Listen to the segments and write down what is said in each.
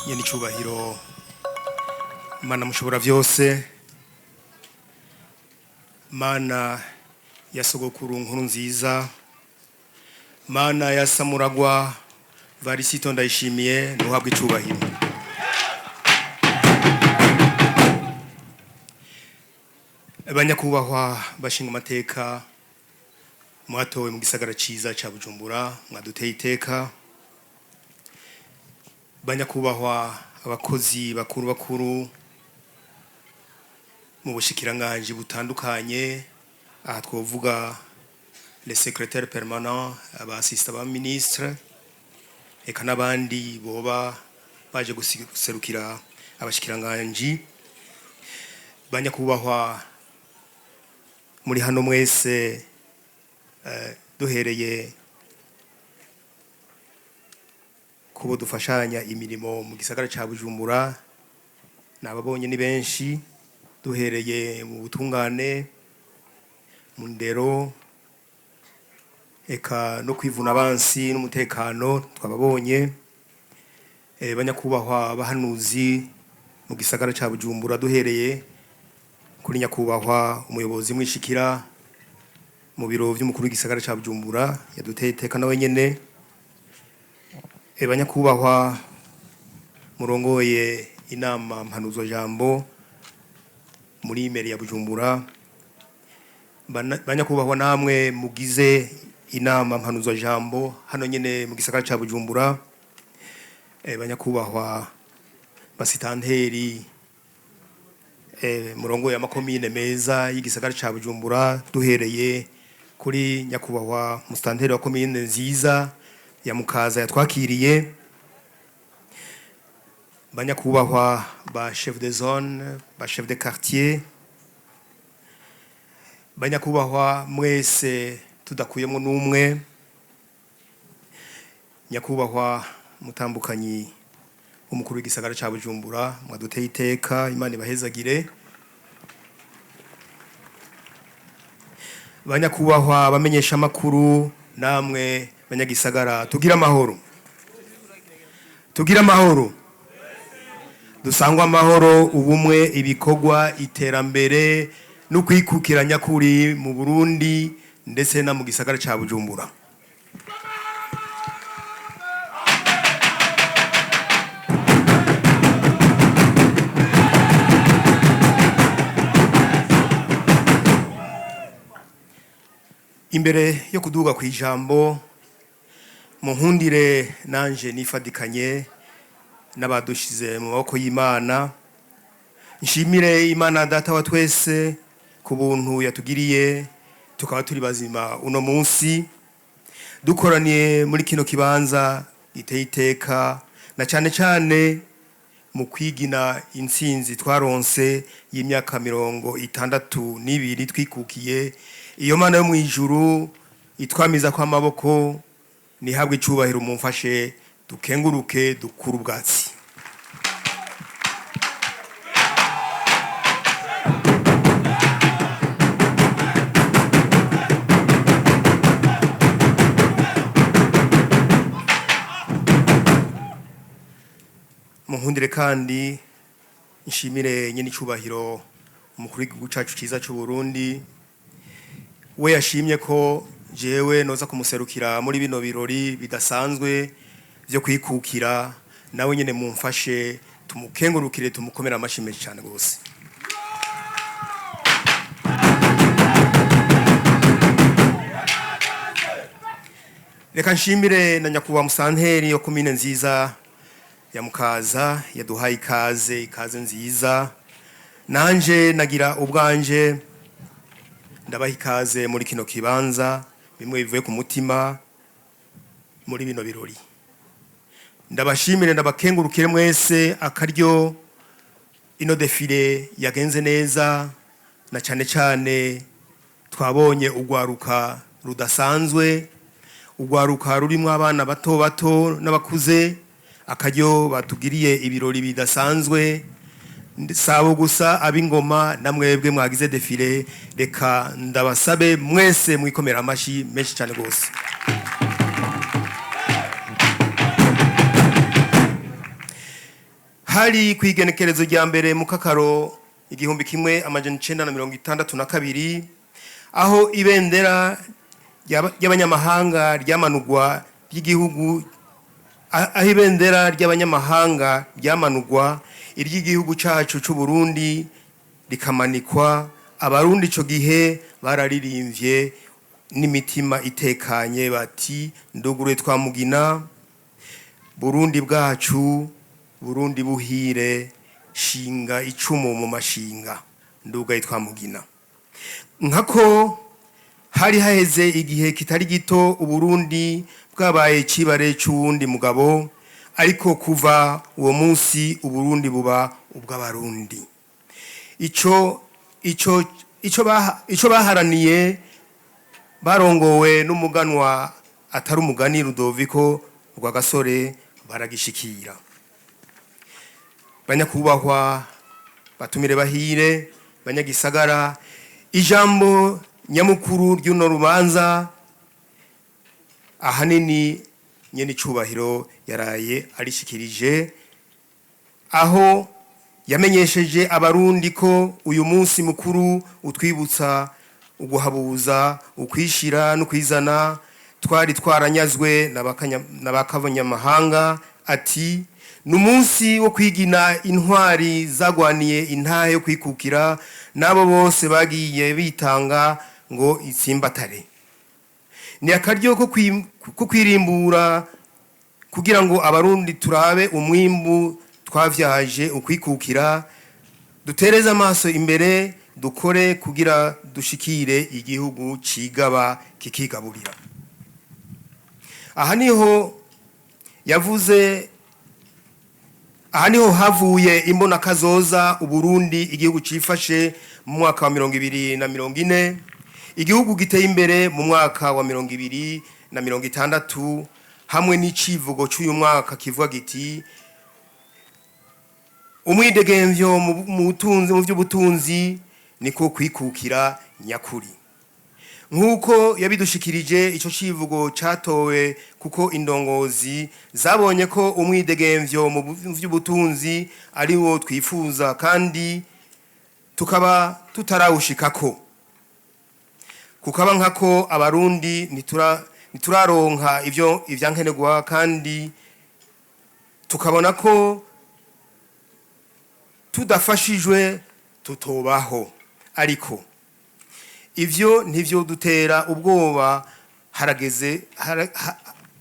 Nyene icubahiro, Mana mushobora vyose, Mana ya sogokuru nkuru nziza, Mana ya Samuragwa Varisito Ndayishimiye, ntuhabwe icubahiro. Banyakubahwa bashinga amateka mwatowe mu gisagara ciza ca Bujumbura, mwaduteye iteka. Banyakubahwa abakozi bakuru bakuru mu bushikiranganji butandukanye, aha twovuga les secrétaires permanents, aba assistants ba ministre, eka n'abandi boba baje guserukira abashikiranganji. Banyakubahwa muri hano mwese, duhereye kubo dufashanya imirimo mu gisagara ca Bujumbura, nababonye ni benshi, duhereye mu butungane, mu ndero, eka no kwivuna abansi n'umutekano twababonye. Banyakubahwa bahanuzi mu gisagara ca Bujumbura, duhereye kuri nyakubahwa umuyobozi mwishikira mu biro vy'umukuru w'igisagara ca Bujumbura, yaduteye iteka nawe nyene. Banyakubahwa murongoye inama mpanuzwa jambo muri mairie ya Bujumbura, banyakubahwa namwe mugize inama mpanuzwa jambo hano nyene mu gisagara ca Bujumbura, banyakubahwa basitanteri, murongoye amakomine meza y'igisagara ca Bujumbura, duhereye kuri nyakubahwa musitanteri wa komine nziza ya Mukaza yatwakiriye, banyakubahwa ba chef de zone, ba chef de quartier, banyakubahwa mwese tudakuyemo n'umwe, nyakubahwa mutambukanyi w'umukuru w'igisagara ca Bujumbura, mwaduteye iteka, Imana ibahezagire. Banyakubahwa bamenyesha makuru, namwe banyagisagara, tugira amahoro, tugira amahoro, dusangwa amahoro, ubumwe, ibikorwa, iterambere no kwikukira nyakuri mu Burundi ndetse na mu gisagara ca Bujumbura. Imbere yo kuduga ku ijambo, mu nkundire nanje nifadikanye n'abadushize mu maboko y'Imana, nshimire Imana Data wa twese ku buntu yatugiriye tukaba turi bazima uno munsi, dukoraniye muri kino kibanza giteye iteka, na cane cane mu kwigina intsinzi twaronse y'imyaka 62 twikukiye. Iyo Mana yo mw'ijuru itwamiza ko amaboko nihabwe icubahiro, mumfashe dukenguruke dukura ubwatsi. Munkundire kandi nshimire nyene icubahiro umukuru w'igihugu cacu ciza c'u Burundi, we yashimye ko jewe noza kumuserukira muri bino birori bidasanzwe vyo kwikukira. Nawe nyene mumfashe tumukengurukire, tumukomera amashi menshi cyane gose. Reka nshimire na nyakubahwa musanteri yo komine nziza ya Mukaza yaduhaye ikaze, ikaze nziza. Nanje nagira ubwanje ndabaha ikaze muri kino kibanza, bimwe bivuye ku mutima, muri bino birori. Ndabashimire, ndabakengurukire mwese akaryo ino défilé yagenze neza, na cane cane twabonye ugwaruka rudasanzwe, ugwaruka rurimwo abana bato bato n'abakuze, akaryo batugiriye ibirori bidasanzwe. Sabo gusa ab'ingoma, namwebwe mwagize défilé, reka ndabasabe mwese mwikomera amashi menshi cyane gose. Hari ku igenekerezo rya mbere mu Kakaro 1962, aho ibendera ry'abanyamahanga ryamanugwa ry'igihugu, aho ibendera ry'abanyamahanga ryamanugwa, iry'igihugu cacu c'u Burundi rikamanikwa. Abarundi ico gihe bararirimbye n'imitima itekanye bati: "Nduguruye twamugina, Burundi bwacu, Burundi buhire, shinga icumu mu mashinga, ndugaye twamugina." Nkako hari haheze igihe kitari gito Uburundi bwabaye icibare c'uwundi mugabo, ariko kuva uwo munsi Uburundi buba ubw'Abarundi. Ico baharaniye barongowe n'umuganwa atari umugani Rudoviko Rwagasore baragishikira. Banyakubahwa batumire bahire, banyagisagara, ijambo nyamukuru ry'uno rubanza ahanini nyene icubahiro yaraye arishikirije, aho yamenyesheje Abarundi ko uyu munsi mukuru utwibutsa uguhabuza, ukwishira no kwizana twari twaranyazwe n'abakavanyamahanga. Ati: "Ni umunsi wo kwigina intwari zagwaniye intahe yo kwikukira, n'abo bose bagiye bitanga ngo itsimbatare. Ni akaryo ko kwirimbura kugira ngo Abarundi turabe umwimbu twavyaje ukwikukira, dutereze amaso imbere, dukore kugira dushikire igihugu cigaba kikigaburira." Aha niho yavuze, aha niho havuye imbona kazoza: Uburundi igihugu cifashe mu mwaka wa 2040, igihugu giteye imbere mu mwaka wa 2060, hamwe n'icivugo c'uyu mwaka kivuga giti: "Umwidegemvyo mu butunzi, mu vy'ubutunzi niko kwikukira nyakuri." Nk'uko yabidushikirije, ico civugo catowe kuko indongozi zabonye ko umwidegemvyo mu vy'ubutunzi ari wo twifuza kandi tukaba tutarawushikako, kukaba nkako Abarundi ntituraronka ivyo ivyankenerwa, kandi tukabona ko tudafashijwe tutobaho. Ariko ivyo ntivyo dutera ubwoba.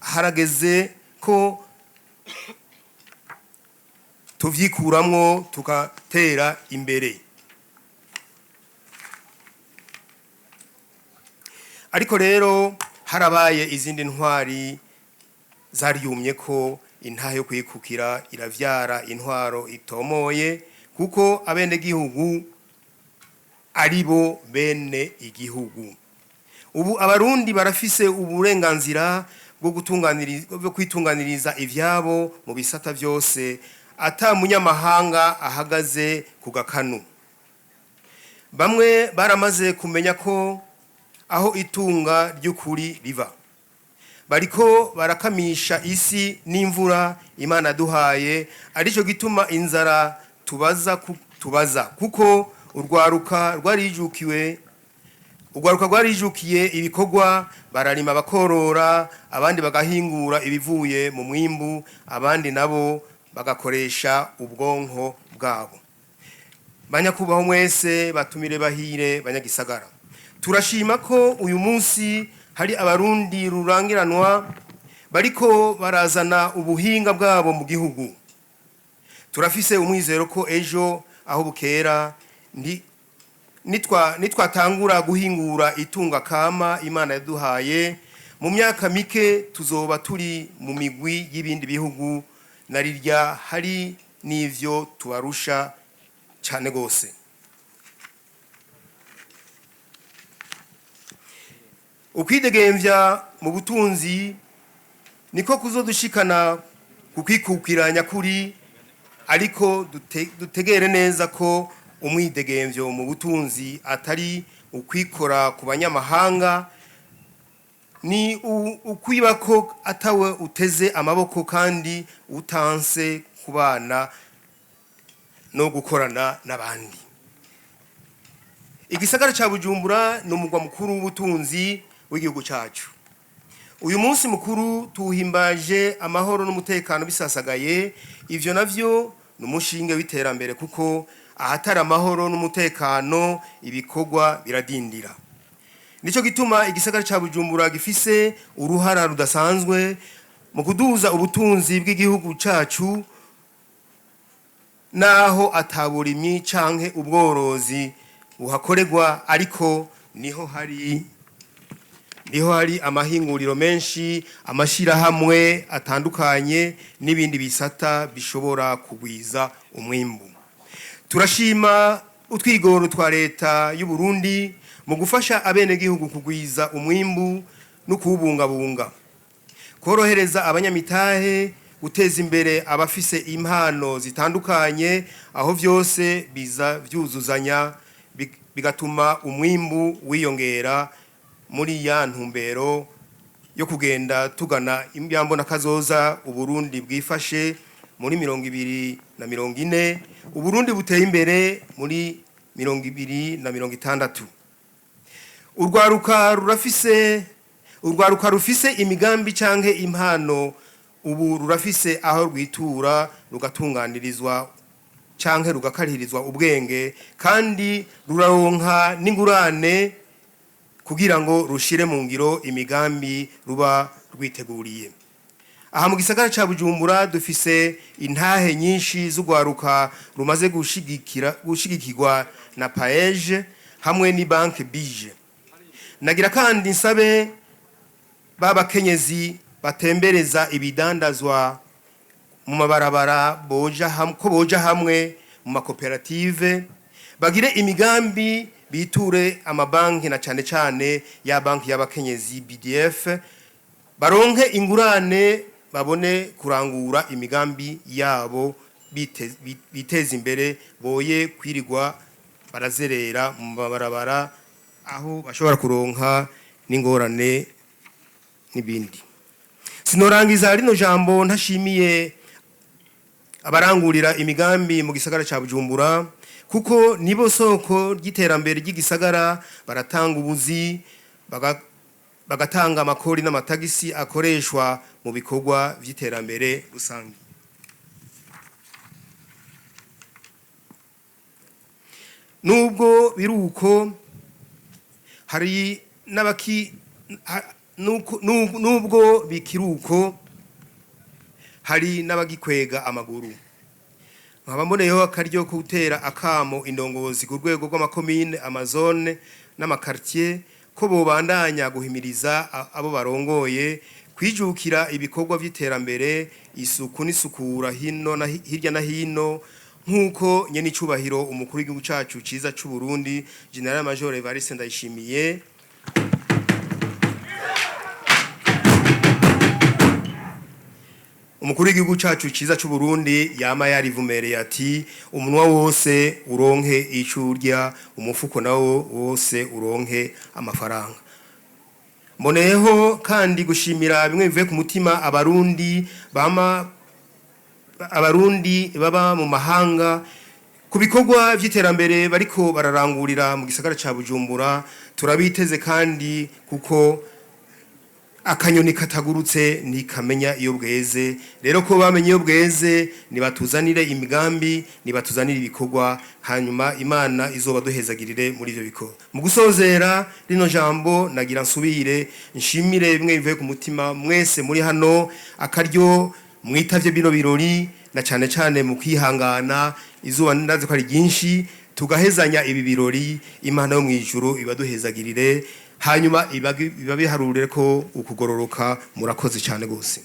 Harageze ko tuvyikuramwo tugatera imbere. Ariko rero harabaye izindi ntwari zaryumye ko intahe yo kwikukira iravyara intwaro itomoye, kuko abenegihugu ari bo bene igihugu. Ubu Abarundi barafise uburenganzira bwo kwitunganiriza ivyabo mu bisata vyose, ata munyamahanga ahagaze ku gakanu. Bamwe baramaze kumenya ko aho itunga ry'ukuri riva. Bariko barakamisha isi n'imvura Imana duhaye, arico gituma inzara tubaza, kuko urwaruka rwarijukiye ibikorwa: bararima, bakorora, abandi bagahingura ibivuye mu mwimbu, abandi nabo bagakoresha ubwonko bwabo. Banyakubaho mwese batumire bahire, banyagisagara, turashima ko uyu munsi hari Abarundi rurangiranwa bariko barazana ubuhinga bwabo mu gihugu. Turafise umwizero ko ejo aho bukera nitwatangura guhingura itunga kama Imana yaduhaye, mu myaka mike tuzoba turi mu migwi y'ibindi bihugu, narirya hari n'ivyo tubarusha cane gose. Ukwidegemvya mu butunzi niko kuzodushikana ku kwikukira nyakuri. Ariko dutegere neza ko umwidegemvyo mu butunzi atari ukwikora ku banyamahanga, ni ukwiba ko atawe uteze amaboko kandi utanse kubana. no gukorana n'abandi. Igisagara ca Bujumbura ni umugwa mukuru w'ubutunzi w'igihugu cacu. Uyu munsi mukuru tuwuhimbaje amahoro n'umutekano bisasagaye. Ivyo navyo ni umushinge w'iterambere, kuko ahatari amahoro n'umutekano ibikorwa biradindira. Nico gituma igisagara ca Bujumbura gifise uruhara rudasanzwe mu kuduza ubutunzi bw'igihugu cacu. Naho ataburimyi canke ubworozi buhakorerwa, ariko niho hari amahinguriro menshi, amashirahamwe atandukanye n'ibindi bisata bishobora kugwiza umwimbu. Turashima utwigoro twa leta y'u Burundi mu gufasha abenegihugu kugwiza umwimbu no kuwubungabunga, korohereza abanyamitahe, guteza imbere abafise impano zitandukanye, aho vyose biza vyuzuzanya bigatuma umwimbu wiyongera muri ya ntumbero yo kugenda tugana imbona kazoza, Uburundi bwifashe muri 2040, Uburundi buteye imbere muri 2060. Urwaruka rufise imigambi canke impano ubu rurafise aho rwitura rugatunganirizwa canke rugakarihirizwa ubwenge, kandi ruraronka n'ingurane kugira ngo rushire mu ngiro imigambi ruba rwiteguriye. Aha mu gisagara ca Bujumbura dufise intahe nyinshi z'urwaruka rumaze gushigikirwa na PAEEJ hamwe ni banki BIJE. Nagira kandi nsabe babakenyezi batembereza ibidandazwa mu mabarabara boja ko boja hamwe mu makoperative, bagire imigambi, biture amabanki na cane cane ya banki y'abakenyezi BDF, baronke ingurane, babone kurangura imigambi yabo, biteze imbere, boye kwirirwa barazerera mu mabarabara aho bashobora kuronka n'ingorane n'ibindi. Sinorangiza rino jambo ntashimiye abarangurira imigambi mu gisagara ca Bujumbura, kuko nibo soko ry'iterambere ry'igisagara. Baratanga ubuzi, bagatanga amakori n'amatagisi akoreshwa mu bikorwa vy'iterambere rusange. Nubwo biruko hari n'abaki nubwo bikiruko hari n'abagikwega amaguru. Nkaba mboneyeho akaryo ko gutera akamo indongozi ku rwego rw'amakomine, amazone n'amakartier ko bobandanya guhimiriza abo barongoye kwijukira ibikorwa vy'iterambere, isuku n'isukura hino na hirya na hino, nk'uko nyene icubahiro umukuru w'igihugu cacu ciza c'u Burundi, Général Major Evariste Ndayishimiye, umukuru w'igihugu cacu ciza c'u Burundi, yama yarivumereye ati: "Umunwa wose uronke ico urya, umufuko nawo wose uronke amafaranga." Mboneyeho kandi gushimira bimwe bivuye ku mutima abarundi baba mu mahanga ku bikorwa vy'iterambere bariko bararangurira mu gisagara ca Bujumbura. Turabiteze kandi, kuko akanyoni katagurutse ntikamenya iyo bweze. Rero ko bamenye iyo bweze, nibatuzanire imigambi, nibatuzanire ibikorwa, hanyuma Imana izoba duhezagirire muri ivyo bikorwa. Mu gusozera rino jambo, nagira nsubire nshimire bimwe bivuye ku mutima mwese muri hano akaryo mwitavye bino birori, na cane cane mu kwihangana izuba, ndazi ko ari ryinshi, tugahezanya ibi birori. Imana yo mwijuru ibaduhezagirire, hanyuma ibabiharurire ko ukugororoka. Murakoze cyane gose.